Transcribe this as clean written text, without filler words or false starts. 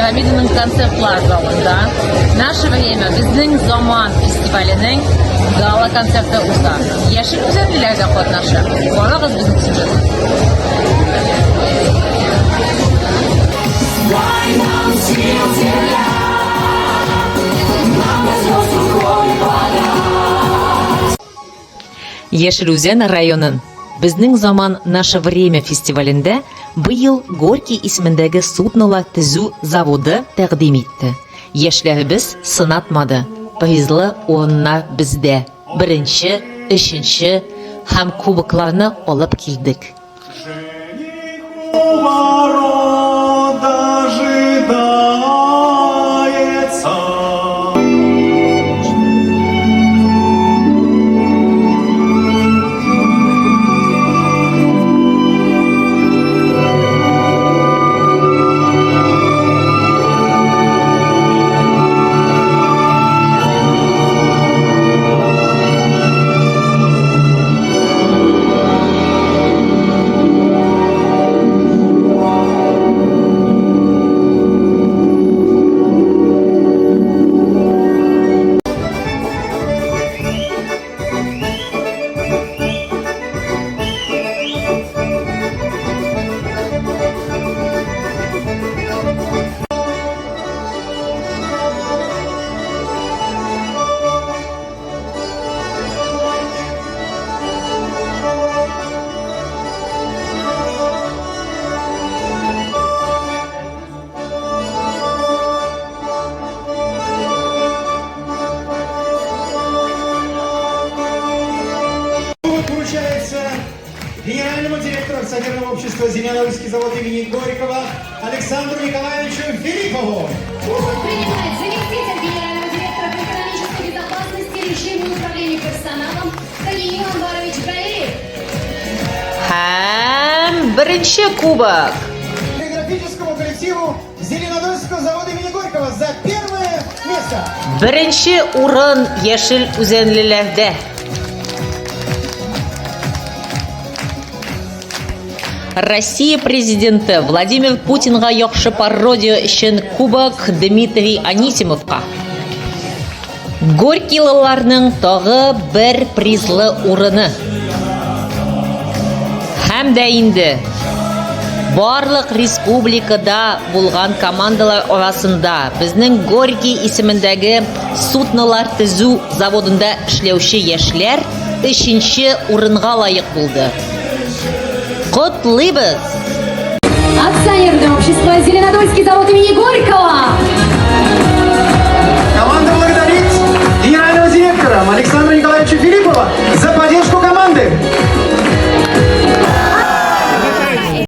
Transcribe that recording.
Пирамиданың концертлар залында Наше время, безнең заман фестиваленең гала концерты уза. Яшел үзәнлеләр дә катнаша. Карагыз безнең сюжетны. Яшел Үзән районын Безнең заман Наше время фестивалендә быел Горький исемендәге суднолар төзү заводы тәкъдим итте. Яшьләребез сынатмады, призлы урыннар бездә, беренче, өченче һәм кубокларны алып килдек. Поручается генеральному директору акционерного общества «Зеленодольский завод» имени Горького Александру Николаевичу Филиппову. Кубок принимает заместитель генерального директора по экономической безопасности, режиму и управлению персоналом Даниил Анварович Галеев. Һәм беренче кубок. Географическому коллективу Зеленодольского завода имени Горького за первое место. Беренче урын яшел үзәнлеләрдә. Россия президенты Владимир Путинга яхшы пародия өчен кубок Дмитрий Анисимовка. Горькийлыларның тагы бер призлы урыны. Һәм дә инде барлык республикада булган командалар арасында безнең Горький исемендәге суднолар төзү заводында эшләүче яшьләр өченче урынга лаек булды. Котлыйбыз! Акционерное общество «Зеленодольский завод имени Горького».